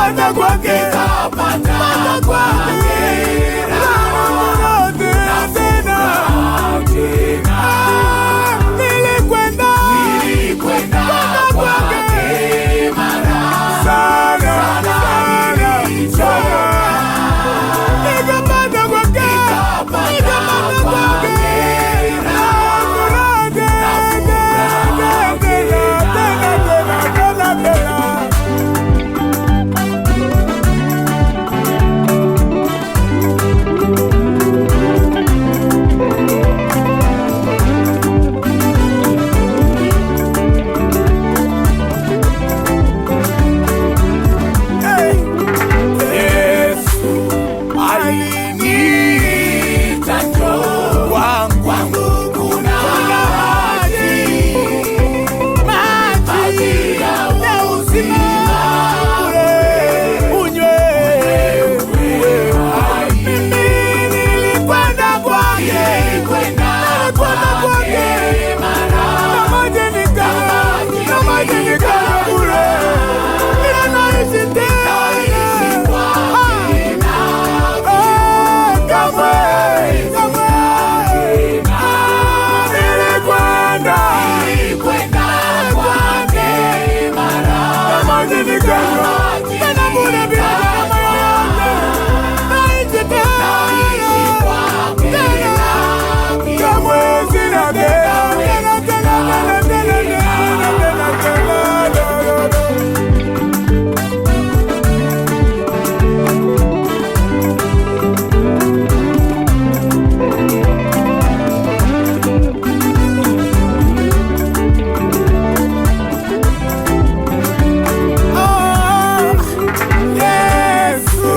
Nikapata kwake, Nikapata kwake raha tena. Tena. Ah, nilikwenda Nilikwenda kwake kwake mara sana sana sana, nikapata kwake, Nikapata nikapata kwake kwake raha tena, tena, tena, tena, tena, tena. Hey. Yesu aliniita njoo kwangu, kwangu kuna kuna maji, maji maji ya ya uzima bure, unywe uwe hai. Mimi nilikwenda kwake, Nilikwenda nilikwenda kwake mara na maji nikanywa, na maji nikanywa bure, ila naishi tena. Ah, ah, kamwe, kamwe. Ah, nilikwenda Nilikwenda kwake mara na maji nikanywa, tena bure bila gharama yoyote. Naishi tena, tena. Kamwe sina tena, tena, tena, tena, tena, tena, tena, tena, tena. Oh, Yesu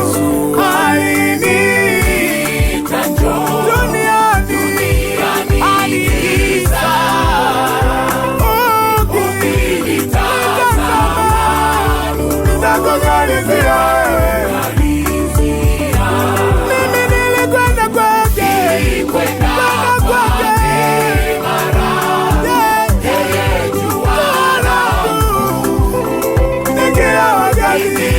aliniita njoo duniani aliniita ukinitazama nitakung'arizia wewe. Mimi nilikwenda kwake, Nilikwenda kwenda kwake mara Yeah. yeye jua Ni kila wakati.